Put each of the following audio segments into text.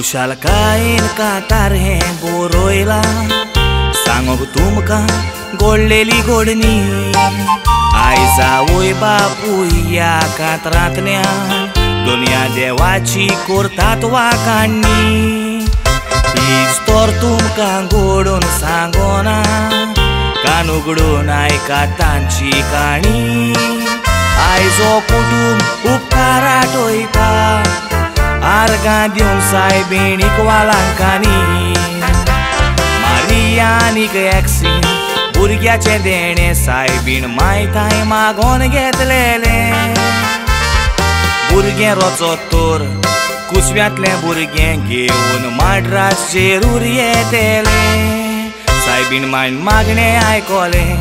खुशालकायेन कातार हें बरयलां सांगोंक तुमकां घडलेली घडणी. आयज आवय बापूय ह्या कातरांतल्यान दुनिया देवाची करतात वाखाणी. हीच तर तुमकां घडोवन सांगोना, कान उगडून आयकात तांची काणी. आयज हो कुटूंब उपकार आठयता, आर्गां दिवन सायबिणीक वालांकांनी. मारिया आनीक एक्सीन भुरग्याचें देणें सायबीण माय थांय मागोन घेतलेलें. भुरगें रोचत तर कुसव्यांतलें भुरगें घेवन माड्रास जेरूर येतलें. सायबीण मायन मागणें आयकलें,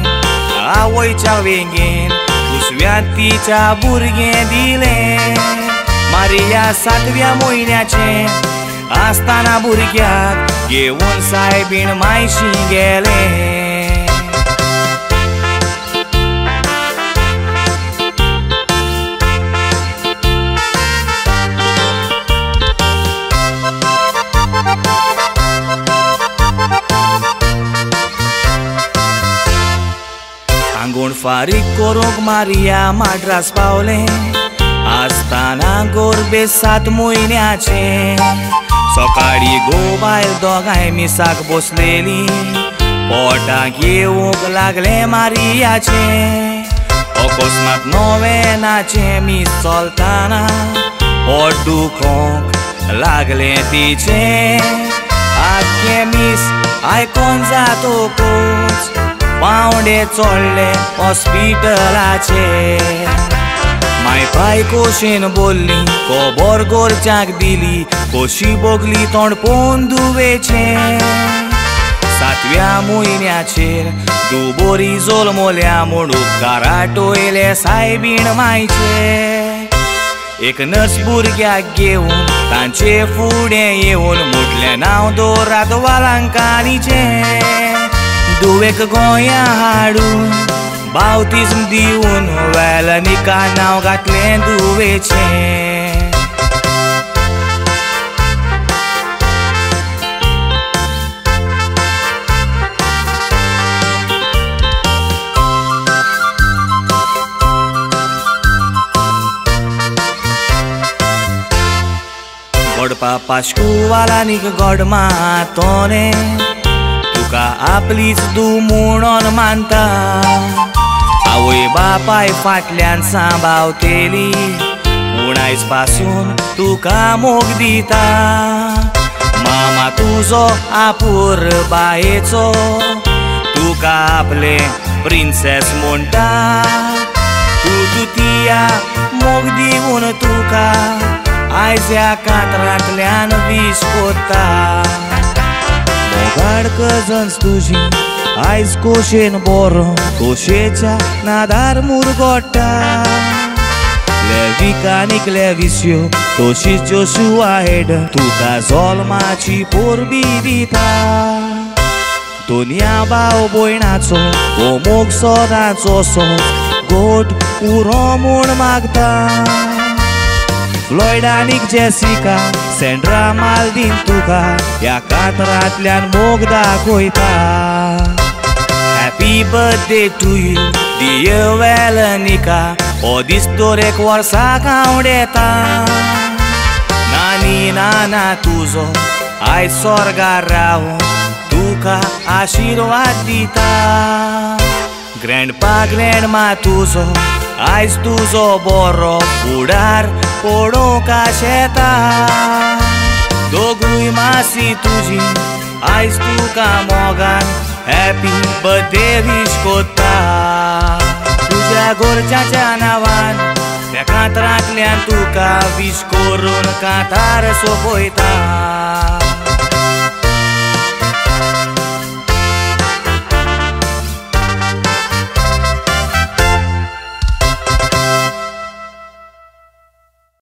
आवयच्या वेंगेन कुसव्यांत तिच्या भुरगें दिलें. मारिया सातव्या म्हयन्याचें आसतना भुरग्याक घेवन सायबीण मायशी गेलें. आंगोण फारीक करूंक मारिया माड्रास पावलें आसतना गोरबे 7 म्हयन्याचें. सकाळी घोव बायल दोगांय मिसाक बसलेली, पोटाक येवंक लागलें मारियाचें. अकस्मात नोवेनाचें मीस चलतना पोट दुखोंक लागलें तिचें. आख्खें मीस आयकोन जातकूच पावंडे चडले हॉस्पिटलाचे. माय पाय कोशेन बोल्ली, खबर गोरच्याक दिली, कशी भोगली तोंड पोवन दुवेचें. 7व्या म्हयन्याचेर दुबोरी जल्मल्या म्हूण उपकार आठयले सायबीण मायचे. एक नर्स भुरग्याक घेवन तांचे फुडें येवन म्हटलें नांव दवरात वालांकानीचें. दुवेक गोंया हाडून बावतिज्म दिवन वेलनिका नांव घातलें दुवेचें. गडपा पाश्कुवालानीक गडमा तोने तुका आपलीच दू म्हणून मानता. आवय बापाय फाटल्यान सांबावतेली, पूण आयज पासून तुका मोग दिता. मामा तुजो आपूर बायेचो तुका आपले प्रिन्सेस म्हणटा. तूं तुतिया मोग दिवन तुका आयज ह्या कातरांतल्यान वीश कोत्ता. मोगाड कजन्स तुजी आयज कोशेन बरो, कोशेच्या नादार मुरगोट्टा. लेविकानीक लेविस्यो तशीच जोशुआ हेड तुका जल्माची पोरबी दिता. दुनिया भाव भयणाचो हो मोग सदांचो असो गोड उरो म्हूण मागता. फ्लॉयड आनीक जेसिका सेंड्रा मालदीन तुका ह्या कातरांतल्यान मोग दाखयता. Happy birthday to you dear Velanika, हो दीस दर एक वर्साक आवडेता. नानी नाना तुजो आयज स्वर्गार रावून तुका आशिर्वाद दिता. ग्रँडपा ग्रँडमा तुजो आयज तुजो बरो फुडार पळोवंक आशेता. दोगूय मासी तुजी आयज तुका मोगान हॅपी बर्थडे वीश कोत्ता. तुज्या गोरच्याच्या नांवान त्या कातरांतल्यान तुका वीश करून कातार सोंपयता.